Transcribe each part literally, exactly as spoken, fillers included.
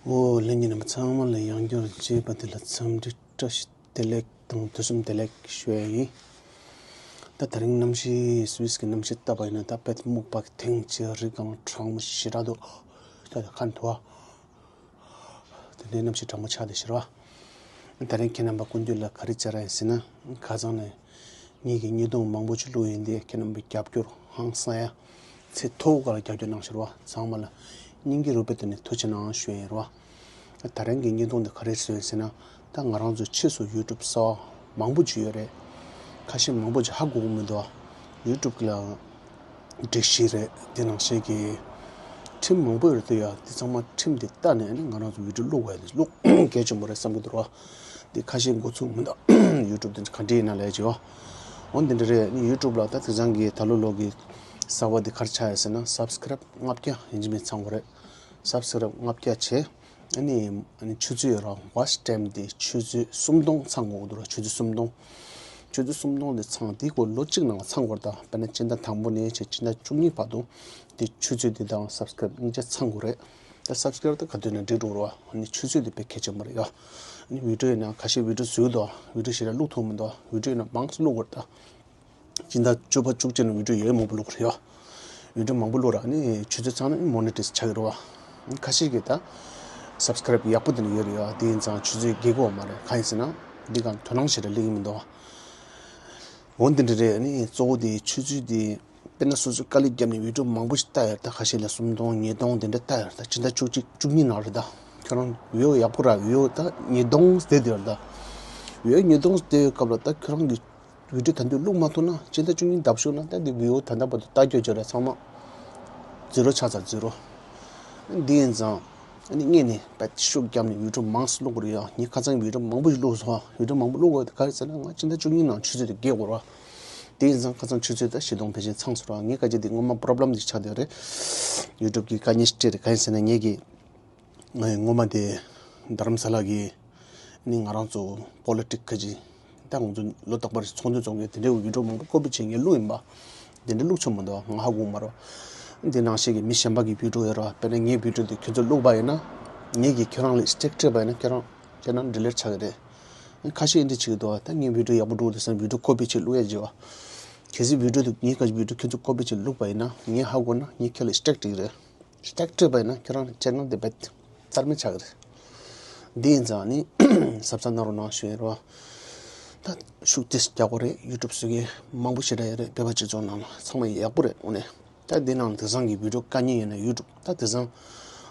ཨོ་ལྷན་རྒྱས་རྣམ་པ་ཚང་མ་ལ་ཡང་བསྐྱར་མཇལ་བ་དེ་ལ་འཚམས་འདྲི་བཀྲ་ཤིས་བདེ་ལེགས་དང་དུས་གསུམ་བདེ་ལེགས་ཞུ་ཡ་ཡིན། ད་དེ་རིང་གནམ་གཤིས་སུད་སི་གི་གནམ་གཤིས་བལྟས་པ་ཡིན་ན་ད་དཔེ་སྨུག་པ་གི་ཐེངས་གཅིག་རི་སྒང་གྲང་མོ་ཞེ་དྲག་འདུག་ད་ད་ཁ་འདུག་བ། དེ་འདྲའི་གནམ་གཤིས་གྲང་མོ་ཆགས་བསྡད་ཤག་ར། ད་རིང་ཁྱེད་རྣམ་པ་སྐུ་མདུན་ལ་ག་རེ་བཅར་ཡིན་ཟེར་ན། ཁ་སང་ནས་ངེད་ཀྱི་བརྙན་ཐུང་མང་པོ་ཞིག་བླུགས་ཡིན་དེ་ཁྱེད་རྣམ་པའི་རྒྱབ་སྐྱོར་ཧང་སང་ཡ། ཚད་མཐོ་བོ་སྒང་ལ་རྒྱབ་སྐྱོར་གནང་ཤག་ར། ཚང་མ་ལ་སྙིང་གི་རུས་པའི་གཏིང་ནས་ཐུགས་རྗེ་གནང་ཞུ་ཡིན་ར། ད་རིང་གི་བརྙན་ཐུང་འདི་ག་རེ་བཟོས་ཡིན་ཟེར་ན། ད་ང་རང་ཚོ་ཕྱིས་སུ་ཡུ་ཊུབ་གསར་པ་མང་པོ་ཅིག་ཡོད་རེད། ཁ་ཤས་མང་པོ་ཅིག་ཧ་གོ་གི་མི་འདུག་ཡུ་ཊུབ་ལ་སྒྲིག་གཞི་རེད། དེ་ནང་བཞིན་གྱི་ཁྲིམས་མང་པོ་ཡོད་རེད་དེ་ཡ། དེ་ཚང་མ་ཁྲིམས་དེ་ལྟ་ནས་ནི་ང་རང་ཚོ་བི་ཌིའོ་བླུག་དགོས་ཡ་དེ་བླུག་གལ་ཆེན་པོ་རེད་བསམ་གྱི་འདུག་ར། དེ་ཁ་ཤས་འགོ་ཚུགས་མི་འདུག་ཡུ་ཊུབ་དེ་ག་འདྲ་ཡིན་ན་ལས་བྱེད་བ། འོ་འདི་འདྲ་རེད། ནི་ཡུ་ཊུབ་ལ་ད་དེང་སང་གི་ད་ལོ་ལོ་གི་གསར་པ་དེ་ག་རེ་ཆགས་ཡོད་ཟེར་ན། སབ་སི་ཀ་རབ་ལྔ་བརྒྱ་ཡིན་གཅིག་མིན་གཅིག་ཚང་དགོས་རེད། སབ་སི་ཀ་རབ་ལྔ་བརྒྱ་བྱས། ཨ་ནི་ཨ་ནི་ཆུ་ཚོད་རང་ཝ་ཆི་ཊེམ་དེ་ཆུ་ཚོད་སུམ་སྟོང་ཚང་དགོས་འདུག་ར། ཆུ་ཚོད་སུམ་སྟོང་། ཆུ་ཚོད་སུམ་སྟོང་དེ་ཚང་དེ་སྐོར་ལོ་གཅིག་ནང་ཚང་དགོས་རེད། ད་དཔེར་ན་སྤྱི་ཟླ་དང་པོ་ནས་བྱས་སྤྱི་ཟླ་བཅུ་གཉིས་བར་དུ་དེ་ཆུ་ཚོད་དེ་དང་སབ་སི་ཀ་རབ་སྙིང་རྗེ་ཚང་དགོས་རེད། ད་སབ་སི་ཀ་རབ་ད་ག་དུས་ནས་འགྲིག་འགྲོ་ར། ཨ་ནི་ཆུ་ཚོད་དེ་དཔེ་གལ་ཆེན་པོ་རེད་ཡ། ཨ་ནི་བི་ཌིའོ་ཡིན་ན་ཁ་ཤས་བི་ཌིའོ་བཟོས་འདུག་བི་ཌིའོ་ཞེ་དྲག་བླུག་ཐུབ་མི་འདུག་བི་ཌིའོ་ཡིན་ན་མང་ཙམ་བླུག་དགོས་རེད་ད། སྤྱི་ཟླ་བཅུ་པ་བཅུ་གཅིག་ནང་བི་ཌིའོ་ཡོད་མང་པོ་བླུགས་རེད་ཡ། བི་ཌིའོ་མང་པོ་བླུགས་ར་ནི་ཆུ་ཚོད་ཚང་ན་མོ་ནི་ཊའི་ཛི་ཆགས་ཀྱི་རེད་བ། ཁ་ཤས་ཀྱིས་ད་སབ་སི་ཀ་རབ་ཡག་པོ་དེ་འདྲ་ཡོད་རེད་ཡ། དེ་ཡིན་ཙང་ཆུ་ཚོད་རྒྱག་གི་ཡོད་མ་རེད། གང་ཡིན་ཟེར་ན་འདི་གང་དོ་སྣང་ཞེ་དྲག་སླེབས་ཀྱི་མི་འདུག་བ། འོ་འདི་འདྲ་རེད། ནི་གཙོ་བོ་དེ་ཆུ་ཚོད་དེ་དཔེར་ན་སོ་སོའི་དཀའ་ལས་བརྒྱབ་ནས་བི་ཌིའོ་མང་པོ་ཞིག་ལྟ་ཡ་རེད་ད། ཁ་ཤས་ལ་སུམ་སྟོང་ཉིས་སྟོང་དེ་འདྲ་ལྟ་ཡ་རེད་ད། སྤྱི་ཟླ་བཅུ་གཅིག་བཅུ་གཉིས་ནང་རེད་ད། ཁྱོད་རང་བི་ཌིའོ་ཡག་པོ་ར་བི་ཌིའོ་ད་ཉིས་སྟོང་བསྡད་དེ་ཡོད་རེད་ད། བི་ཌིའོ་ཉིས་སྟོང་བསྡད་ཡོད་སྐབས་ལ་ད་ཁྱོད་རང་གི་བི་ཌིའོ་ད་དུང་བླུག་མ་ཐུབ་ན་སྤྱི་ཟླ་བཅུ་གཉིས་འདབ་ཤོག་ན་ད་འདི་བི་ཌིའོ་ད་ལྟ་བར་དུ་ལྟ་རྒྱུ་ཅིག་རེད། ཚང་མ་ཛི་རོ་ཆགས་ཚར། ཛི་རོ། འདི་ཡིན་ཙང་ཨ་ནི་སྔོན་ནས་བེད་ཤུགས་བརྒྱབ་ནས་བི་ཌིའོ་མང་ཙམ་བླུག་དགོས་རེད་ཡ། ངས་ཁ་སང་བི་ཌིའོ་མང་པོ་ཞིག་བླུགས་སོང་། བི་ཌིའོ་མང་པོ་བླུག་དགོས་དེ་ག་རེ་ཟེར་ན་ང་སྤྱི་ཟླ་བཅུ་གཉིས་ནང་ཆུ་ཚོད་དེ་རྒྱག་དགོས་རེད་བ། དེ་ཡིན་ཙང་ཁ་སང་ཆུ་ཚོད་ད་བཞི་སྟོང་ཕལ་ཆེར་ཚང་སོང་ར། ངས་བཀའ་ཅི་དེ་སྔོན་མ་པོ་རོབ་ལེམ་ཞིག་ཆགས་བསྡད་རེད། ཡུ་ཊུབ་གི་དཀའ་ངལ་ཞིག་འཕྲད་རེད། ག་ཡིན་ཟེར་ན་ངེད་ཀྱི་ངས་སྔོན་མ་དེ་རྡ་རམ་ས་ལ་གི་ནི་ང་རང་ཚོ་པོ་ལི་ཊིག་གི་ད་ང་ཚོ་ལོ་རྟག་པར་ཚོགས་འདུ་ཚོགས་མཁན་དེ་འདྲའི་བི་ཌིའོ་མང་པོ་ཀོ་པི་བྱས་ངས་བླུགས་ཡིན་པ། དེ་འདྲ་བླུགས་ཆོག་མི་འདུག་ང་ཧ་གོ་མ་རེད། དེ་ནང་བཞིན་གྱི་མི་གཞན་པ་གི་བི་ཌིའོ་ཡོད་རེད་བ། དཔེར་ན་ངའི་བི་ཌིའོ་དེ་ཁྱོད་ཚོས་བླུགས་པ་ཡིན་ན། ངེད་ཀྱིས་ཁྱོད་རང་ལ་སི་ཊི་རེག་སྤྲད་པ་ཡིན་ན་ཁྱོད་རང་ཁྱོད་རང་ཌི་ལིཊ་ཆགས་ཀྱི་རེད། ཁ་ཤས་འདི་བྱེད་ཀྱི་འདུག་ད་ངའི་བི་ཌིའོ་ཡག་པོ་འགྲོ་འདུག་བསམ་བི་ཌིའོ་ཀོ་པི་བྱས་བླུགས་ཡ་བྱེད་བ། གལ་སྲིད་བི་ཌིའོ་དེ་ངའི་ཁ་བི་ཌིའོ་ཁྱོད་ཚོས་ཀོ་པི་བྱས་བླུགས་པ་ཡིན་ན་ངས་ཧ་གོ་ན་ངས་ཁྱོད་ལ་སི་ཊི་རེག་སྤྲད་ཀྱི་རེད། སི་ཊི་རེག་སྤྲད་པ་ཡིན་ན་ཁྱོད་རང་ཅེ་ནལ་དེ་རྦད་རྩ་མེད་ཆགས་ཀྱི་རེད། འདི་ཡིན་ཙང་ནི་གཟབ་གཟབ་གནང་རོགས་གནང་ཞུ་ཡིན་རོ། ད་ཤུགས་ཏོག་ཙམ་རྒྱག་དགོས་རེད། ཡུ་ཊུབ་བཟོ་མཁན་མང་པོ་ཞེ་དྲག་ཡོད་རེད། བོད་པ་སྤྱི་ཚོགས་ནང་ལ་ཚང་མ་ཡག་པོ་རེད། དངོས་གནས་ད་འདི་ནང་དེང་སང་གི་བི་ཌིའོ་དཀའ་ངལ་ཡོད་ན་ཡུ་ཊུབ་ད་དེང་སང་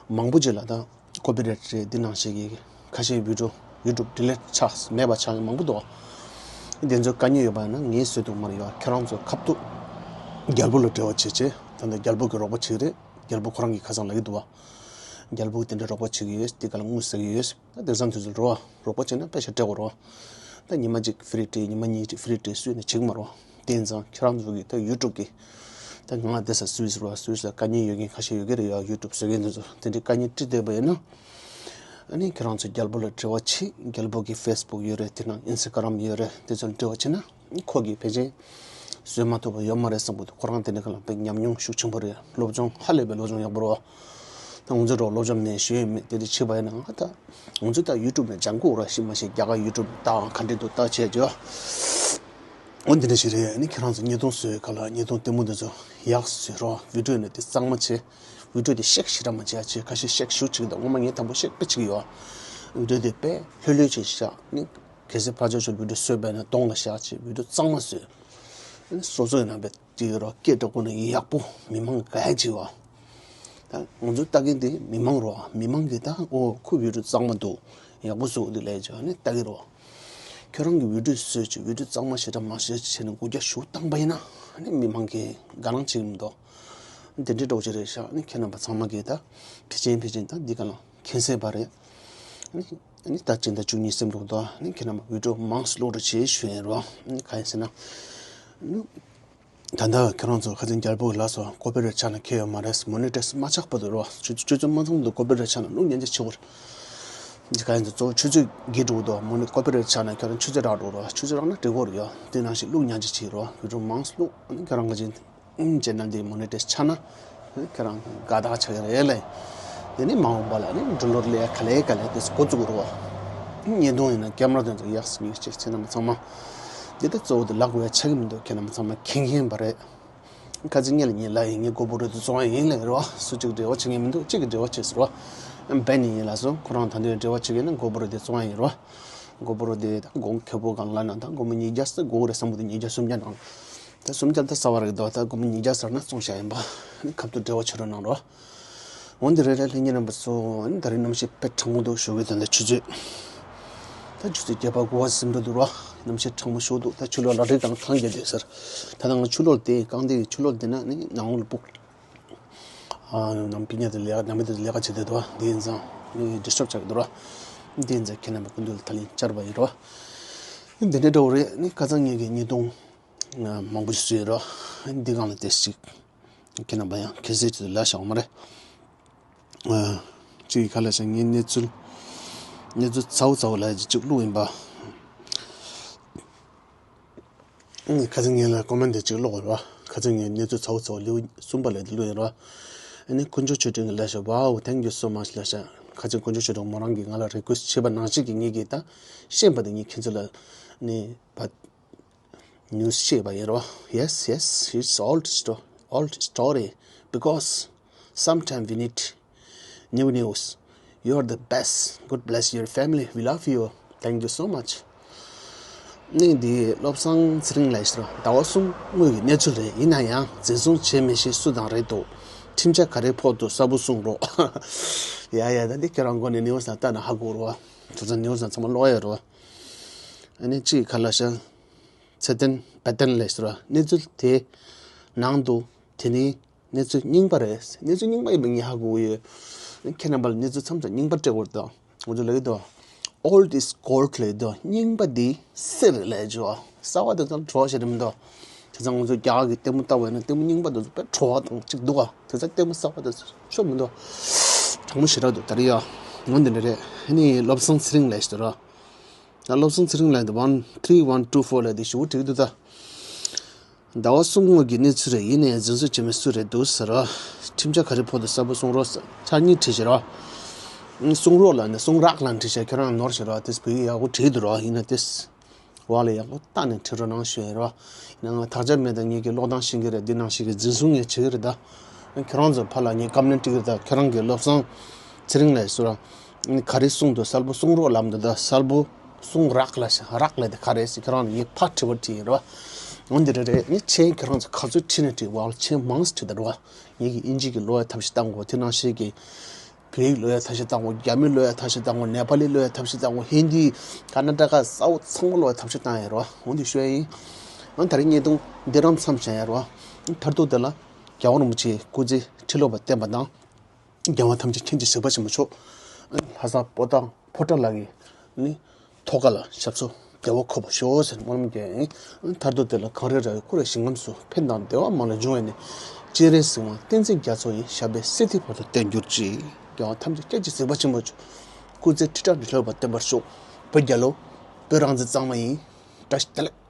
མང་པོ་ཅིག་ལ་ད་ཀོ་པི་རའེ་ཊི་རེད། འདི་ནང་བཞིན་གྱི་ཁ་ཤས་བི་ཌིའོ་ཡུ་ཊུབ་ཌི་ལིཊ་ཆགས་མེད་པ་ཆགས་མཁན་མང་པོ་འདུག་དེ་ཚོ་དཀའ་ངལ་ཡོད་པ་ཡིན་ན་ངས་བཟོས་འདུག་མ་རེད་ཡ། ཁྱེད་རང་ཚོ་ཁ་ཐུག་རྒྱལ་པོ་ལ་འབྲེལ་བ་བྱེད་བྱེད། ད་ལྟ་རྒྱལ་པོ་གི་རོགས་པ་བྱེད་ཀྱི་རེད། རྒྱལ་པོ་ཁོ་རང་གིས་ཁ་སང་ལབ་ཀྱི་འདུག་བ། རྒྱལ་པོ་གིས་དེ་འདྲ་རོགས་པ་བྱེད་ཀྱི་ཡོད། དེ་ག་ལ་དངུལ་ཟ་གི་ཡོད། ད་དེང་སང་དུས་ཚོད་རོ། རོགས་པ་བྱེད་ན་པེ་ཤ་སྤྲད་དགོས་རོ། ད་ཉི་མ་གཅིག་ཧྥི་རི་སྤྲད། ཉི་མ་གཉིས་ཧྥི་རི་སྤྲད་སུས་ནས་བྱེད་ཀྱི་མ་རོ། དེ་ཡིན་ཙང་ཁྱེད་རང་ཚོ་གིས་ད་ཡུ་ཊུབ་གི་ད་ང་བསྡད་ས་སུད་སི་རོ། སུད་སི་ལ་དཀའ་ངལ་ཡོད་མཁན་ཁ་ཤས་ཡོད་ཀྱི་རེད་ཡ། ཡུ་ཊུབ་བཟོ་མཁན་དེ་ཚོ་དེ་འདྲའི་དཀའ་ངལ་འཕྲད་བསྡད་པ་ཡིན་ན། ཨ་ནི་ཁྱེད་རང་ཚོ་རྒྱལ་པོ་ལ་འབྲེལ་བ་བྱེད། རྒྱལ་པོ་གི་ཕེ་སི་བུག་ཡོད་རེད། དེ་ནང་ཨིན་སི་ཊ་གྷ་རམ་ཡོད་རེད། དེ་ཚོ་ལ་འབྲེལ་བ་བྱེད་ན། ཁོ་གིས་ཕལ་ཆེར་བཟོས་མ་ཐུབ་པ་ཡོད་མ་རེད་བསམ་གི་འདུག་ཁོ་རང་དེ་འདྲ་ག་ལ་དཔེ་ཉམས་མྱོང་ཤུགས་ཆེན་པོ་རེད། སློབ་སྦྱོང་ཧ་ལས་པའི་སློབ་སྦྱོང་ཡག་པོ་རེད་བ། ད་ང་ཚོ་འདྲ་བོ་སློབ་སྦྱོང་མེད་ཤེས་ཡོན་མེད་དེ་འདྲ་བྱས་པ་ཡིན་ན་ང་ད་ང་ཚོ་ད་ཡུ་ཊུབ་ནས་སྦྱང་དགོས་རེད། ཤེས་མ་ཤེས་རྒྱ་གར་ཡུ་ཊུབ་ལྟ་ག་འདྲ་འདུག་ལྟ་བྱས་བྱས། འོ་འདི་འདྲ་ཞིག་རེད། ཨ་ནི་ཁྱེད་རང་ཚོ་བརྙན་ཐུང་བཟོས་ག་ལ་བརྙན་ཐུང་ལྟད་མོ་འདི་ཚོ་ཡག་བཟོས་རོགས། བི་ཌིའོ་ནི་དེ་གཙང་མ་བྱས། བི་ཌིའོ་དེ་ཤེག་ཞེ་དྲག་མ་བྱེད་ཡ་བྱས། ཁ་ཤས་ཤེག་ཞུ་བྱེད་ཀྱི་འདུག་སྔོན་མ་ངས་དང་པོ་ཤེག་དཔེ་བྱེད་ཀྱི་ཡོད། བི་ཌིའོ་དེ་དཔེ་ལྷོད་ལྷོད་བྱས་བཞག་ནི། གལ་སྲིད་ཕར་ཕྱོགས་ཕྱོགས་བི་ཌིའོ་བཟོས་པ་ཡིན་ན་གདོང་ལ་བཞག་བྱས་བི་ཌིའོ་གཙང་མ་བཟོས། ཨ་ནི་སོ་སོ་ཡིན་ན་དཔེ་བྱེད་ཀྱི་རོགས། སྐད་སྒྲོག་པོ་ནི་ཡག་པོ་མི་མང་ག་ཡ་བྱེད་བ། ད་ང་ཚོ་ལྟ་མཁན་དེ་མི་མང་རོ། མི་མང་གིས་ད་ཨོ་ཁོ་བི་ཌིའོ་གཙང་མ་འདུག་ཡག་པོ་བཟོ་འདུག་ལབ་བྱས་ནས་ལྟ་གི་རོ། ཁྱོད་རང་གི་བི་ཌིའོ་བཟོས་བྱས་བི་ཌིའོ་གཙང་མ་ཞེ་དྲག་མ་བཟོས་བྱས་ནས་འགུལ་སྐྱོད་ཞུ་བཏང་པ་ཡིན་ན་ཨ་ནི་མི་མང་གིས་དགའ་སྣང་བྱེད་ཀྱི་མི་འདུག་དེ་འདྲའི་འགྲོ་ཆེ་རེད་ཤག་ཨ་ནི་ཁྱེད་རྣམ་པ་ཚང་མ་གིས་ད་ཕལ་ཆེར་ཕལ་ཆེར་ད་འདི་ག་ལ་མཁྱེན་གསལ་པ་རེད། ཨ་ནི་ཨ་ནི་ད་སྤྱི་ཟླ་བཅུ་གཉིས་སེམས་འགྲོ་འདུག་ཨ་ནི་ཁྱེད་རྣམ་པ་བི་ཌིའོ་མང་སུ་བླུག་རོགས་བྱེད་ཞུ་ཡིན་རོ། ཨ་ནི་ག་ཡིན་ཟེར་ན། ཨ་ནི། ད་ལྟ་ཁྱེད་རང་ཚོ་ཁ་སང་རྒྱལ་པོ་གིས་ལབ་སོང་། ཀོ་པི་རའེ་ཊི་ཆགས་ན་ཁྱད་ཡོད་མ་རེད། མོ་ནི་ཊའི་ཛི་མ་ཆགས་བར་དུ་རོ། ཆུ་ཆུ་ཚོད་མ་ཚང་དུ་ཀོ་པི་རའེ་ཊི་ཆགས་ན་ལུག་ཉན་ཅིག་ཆེ་བོར། འདི་ག་ཡིན་ཚོ་གཙོ་བོ་ཆུ་ཚོད་བརྒྱད་འགྲོ་འདུག་མོ་ནི་ཀོ་པི་རའེ་ཊི་ཆགས་ན་ཁྱོད་རང་ཆུ་ཚོད་རག་འགྲོ་རོ། ཆུ་ཚོད་རག་ན་འགྲིག་གོ་རེད་ཡ། དེ་ནང་བཞིན་ལུག་ཉན་ཅིག་ཆེ་རོ། བི་ཌིའོ་མང་སུ་བླུག་ཨ་ནི་ཁྱོད་རང་ག་ཅིན་ཅེ་ནལ་འདི་མོ་ནི་ཊའི་ཛི་ཆགས་ན་ཁྱོད་རང་དགའ་ཐག་ཆགས་ཀྱི་རེད་ལེ། དེ་ནས་མ་འོངས་པ་ལ་ནི་འགྲོ་ལོར་ལས་ག་ལེ་ག་ལེ་དེ་འགོ་བཙུགས་རོགས། བརྙན་ཐུང་ཡིན་ན་ཀེམ་ར་དེ་ཚོ་ཡག་སི་ཉིག་ཅིག་བྱས་ན་མ་ཚང་མ་འདི་ལྟ་གཙོ་བོ་དེ་ལག་པ་ཆགས་ཀྱི་མི་འདུག་ཁྱེད་རྣམ་པ་ཚང་མ་མཁྱེན་མཁྱེན་པ་རེད། ཁ་ཚིག་ངེད་ལ་ཉིན་ལ་ཡིན་ངེད་གོ་བོ་རོ་དེ་བཙོང་ཡ་ཡིན་ལབ་རོ། སུ་གཅིག་འབྲེལ་བ་བྱེད་མཁན་མི་འདུག་གཅིག་གི་འབྲེལ་བ་བྱེད་ཟེར་རོ། བན་ནི་ཡིན་ལ་སོ་ཁོ་རང་ད་འདོད་འབྲེལ་བ་བྱེད་མཁན་ནི་གོ་བོ་རོ་དེ་བཙོང་ཡ་ཡིན་རོ། གོ་བོ་རོ་དེ་ད་དགོང་ཁེ་པོ་གང་ལ་ན་ད་སྒོར་མོ་ཉིས་བརྒྱ་ཟེར་དགོས་རེད་བསམ་པོ་དེ་ཉིས་བརྒྱ་སུམ་བརྒྱ་ནང་ད་སུམ་བརྒྱ་ད་ས་བ་རེད་དོ། ད་སྒོར་མོ་ཉིས་བརྒྱ་ཟེར་ན་བཙོང་བྱ་ཡིན་པ་ཁབ་ཏུ་འབྲེལ་བ་བྱེད་རོགས་གནང་རོ། འོན་ཏེ་རེ་རེ་ལྷན་རྒྱས་རྣམ་པ་ཚོ་ད་རེས་གནམ་གཤིས་དཔེ་གྲང་མོ་འདུག་ཞུ་གི་དོན་དག་ཆུ་ཚོད་ད་ཆུ་ཚོད་བརྒྱད་པ་དགུ་པ་ཟིན་འགྲོ་འདུག་རོ། གནམ་གཤིས་གྲང་མོ་ཞུ་འདུག་ད་ཆུ་ལོག་ལ་རི་གང་ཐང་རྒྱབ་བསྡད་ཟེར། ད་ད་ང་ཆུ་ལོག་དེ་རྐང་དེ་ཆུ་ལོག་དེ་ན་ནི་ནང་ལ་སྤུག་ནམ་པི་ཉ་དེ་ལས་ཀ་ནམ་པི་དེ་ལས་ཀ་བྱེད་དེ་འདུག་དེ་ཡིན་ཙང་ནི་ཌི་སི་ཊབ་ཆགས་ཀྱི་འདུག་རོ། དེ་ཡིན་ཙང་ཁྱེད་རྣམ་པ་ཀུན་འདུག་ལ་ད་ལན་བཅར་བ་ཡིན་རོ། འདི་འདྲ་འདྲ་བོ་རེད། ནི་ཁ་སང་ངེད་ཀྱི་ཉིས་སྟོང་མང་པོ་ཞིག་བཟོས་རོ། འདི་གང་ལ་དེ་ཞིག་ཁྱེད་རྣམ་པ་ཡང་ཁྱེད་ཟེར་གྱི་ལ་ཤག་མ་རེད། ཨ། གཅིག་གི་ཁ་ལ་ཤག་ངའི་གནས་ཚུལ་གནས་ཚུལ་ཚ་བོ་ཚ་བོ་ལ་གཅིག་བླུགས་ཡིན་པ། ཁ་སང་ངེད་ལ་ཀོ་མེན་ཊི་གཅིག་བླུགས་རོ། ཁ་སང་ངའི་གནས་ཚུལ་ཚ་བོ་ཚ་བོ་ལེའུ་གསུམ་པ་ལ་དེ་བླུགས་ཡིན་རོ། ཨ་ནི་དཀོན་མཆོག་མཆོད་སྤྲིན་གྱི་ལ་ཤག Wow, thank you so much ལ་ཤག་ཁ་སང་དཀོན་མཆོག་མཆོད་སྤྲིན་མོ་རང་གིས་ང་ལ་རི་ཀུ་ཨེ་སི་ཊི་བྱས་པ་ནང་བཞིན་གྱི་ངེད་ཀྱིས་ད་ཤེས་པ་དེ་ངས་ཁྱེད་ཚོ་ལ་ནི་བ། ནིའུ་སི་ཤེས་པ་ཡིན་རོ། Yes, yes, it's old story, old story. Because sometimes we need new news. You are the best. God bless your family. We love you. Thank you so much. ནི་འདི་བློ་བཟང་ཚེ་རིང་ལགས་ཤིག་རོ། ཟླ་བ་གསུམ་སྔོན་གྱི་གནས་ཚུལ་རེད། ཡིན་ན་ཡང་འཛིན་བཟུང་བྱས་མེད་ཞེས་སུ་དང་རེད་འདུག་ཁྲིམས་འཆར་ག་རེ་ཕོག་འདུག་གསལ་པོ་གསུང་རོགས། ཡ་ཡ། ད་འདི་ཁྱེད་རང་མགོ་ནས་ནིའུ་སི་ལ་ལྟ་ན་ཧ་གོ་རོ། དེ་ཚོ་ནིའུ་སི་ཚང་མ་ཀློག་ཡ་རོ། ཨ་ནི་གཅིག་ག་ལ་ཤག་ཚེ་བརྟན་བ་བརྟན་ལས་ཟེར་བ་གནས་ཚུལ་དེ་ནང་དུ་དེ་ནི་གནས་ཚུལ་རྙིང་པ་རེད། གནས་ཚུལ་རྙིང་པ་ཡིན་པ་ངས་ཧ་གོ་གི་ཡོད། ཁྱེད་རྣམ་པ་ལ་གནས་ཚུལ་མཚམས་མཚམས་རྙིང་པ་སྤྲད་དགོས་དང་ང་ཚོ་ལབ་ཀྱི་འདུག Old is gold ལབ་ཀྱི་འདུག་རྙིང་པ་འདི་གསེར་རེད་ལབ་ཀྱི་འདུག་གསར་བ་དེ་ཚོ་བྲོ་བ་ཞིག་རེད་མི་འདུག་དེ་ཚོ་ང་ཚོ་རྒྱ་གར་གྱི་ལྟད་མོ་ལྟ་བ་ཡིན་ན་ལྟད་མོ་རྙིང་པ་དེ་ཚོ་དཔེ་བྲོ་བ་དང་གཅིག་འདུག་ག་དེ་ཚོ་ལྟད་མོ་གསར་བ་དེ་ཚོ་ཆོ་མི་འདུག་གྲང་མོ་ཞེ་དྲག་འདུག་ད་རེས་ཡ་ང་འདི་འདྲ་རེད། ཨ་ནི་བློ་བཟང་ཚེ་རིང་ལབ་ཀྱི་འདུག་ར། ད་བློ་བཟང་ཚེ་རིང་ལགས་འདི་one three one two four ལབ་དེ་ཞུ་བོ་བྲིས་འདུག་ད། ཟླ་བ་གསུམ་སྔོན་གྱི་གནས་ཚུལ་རེད། ཡིན་ནའི་འཛིན་བཟུང་བྱེད་མི་སུ་རེད་འདུག་ཟེར་ར། ཁྲིམས་འཆར་ག་རེ་ཕོག་འདུག་གསལ་པོ་གསུང་རོགས་ཟེར་འཆར་ཉིན་བྲིས་ཤག་ར། གསུང་རོགས་ལ་ནི་གསུང་རག་ལ་བྲིས་ཤག་ཁྱོད་རང་ནོར་ཤག་ར། དེས་བོད་ཡིག་ཡག་པོ་བྲིས་འདུག་ར། ཡིན་ན་དེས་བ་ལ་ཡག་པོ་བལྟས་ནས་བྲིས་རོགས་གནང་ཞུ་ཡ་ར། ཡིན་ན་ང་དག་ཆ་མེད་དང་ངེད་ཀྱི་ཀློག་སྟངས་ཤེས་ཀྱི་རེད། འདི་ནང་བཞིན་གྱི་འཛིན་བཟུང་ངས་བྱེད་ཀྱི་རེད་ད། ཁྱེད་རང་ཚོ་ཕར་ལ་ངས་བཀའ་མོལ་སྤྲད་ཀྱི་རེད་ད། ཁྱེད་རང་གི་བློ་བཟང་ཚེ་རིང་ལགས་སུ་ར། ག་རེ་གསུངས་འདུག་གསལ་པོ་གསུང་རོགས་ལབ་འདུག་ད་གསལ་པོ་གསུང་རག་ལ་ཤ་རག་ལ་དེ་ག་རེ་ཟེར་ཁྱེད་རང་ལ་ངས་ཕར་དྲི་བ་དྲིས་ཡིན་ར། འོན་ཏེ་རེ་རེ་ངས་མཆན་ཁྱེད་རང་ཚོ་ག་ཚོད་བྲིས་ནས་བྲིས་བ་མཆན་མང་ཙམ་བྲིས་ད་ར། ངེད་ཀྱི་དབྱིན་ཇི་གི་ཀློག་ཡ་ཐབས་ཤེས་བཏང་དགོས། དེ་ནང་བཞིན་གྱི་བོད་ཡིག་ཀློག་ཡ་ཐབས་ཤེས་བཏང་དགོས། རྒྱ་མི་ཀློག་ཡ་ཐབས་ཤེས་བཏང་དགོས། ནེ་པ་ལི་ཀློག་ཡ་ཐབས་ཤེས་བཏང་དགོས། ཧིན་དི་ཀར་ན་ཊ་ཀ་ས་འོག་ཚང་མ་ཀློག་ཡ་ཐབས་ཤེས་བཏང་ཡ་ར། འོན་ཏེ་ཞུ་ཡ་ཡིན། ང་ད་རེས་བརྙན་ཐུང་འདི་རང་མཚམས་བཞག་ཡ་ར། མཐར་ཐུག་དེ་ལ་རྒྱལ་བ་རིན་པོ་ཆེའི་སྐུ་ཚེ་ཁྲི་ལོ་བར་བརྟན་པ་དང་། རྒྱལ་བ་ཐམས་ཅད་མཁྱེན་ཅིང་གཟིགས་པ་ཆེན་པོ་མཆོག་ལྷ་ས་པོ་ཏཱ་ཕོ་བྲང་ལ་གི་ནི་ཐོག་ཁ་ལ་ཞབས་སོར་བདེ་བ་འཁོད་པར་ཤོག་ཟེར་སྨོན་ལམ་རྒྱག་ཡིན། མཐར་ཐུག་དེ་ལ་གངས་རི་ར་བའི་སྐུ་རུ་ཞིང་ཁམས་སུ་ཕན་དང་བདེ་བ་མ་ལུས་འབྱུང་བའི་གནས། སྤྱན་རས་གཟིགས་དབང་བསྟན་འཛིན་རྒྱ་མཚོ་ཡི་ཞབས་པད་སྲིད་མཐའི་བར་དུ་བརྟན་གྱུར་ཅིག་རྒྱལ་བ་ཐམས་ཅད་མཁྱེན་ཅིང་གཟིགས་པ་ཆེན་པོ་མཆོག་སྐུ་ཚེ་ཁྲི་ཕྲག་ཁྲི་ལོ་བར་བརྟན་པར་ཤོག་བོད་རྒྱལ་ལོ། བོད་རང་བཙན་གཙང་མ་ཡིན། བཀྲ་ཤིས་བདེ་ལེགས།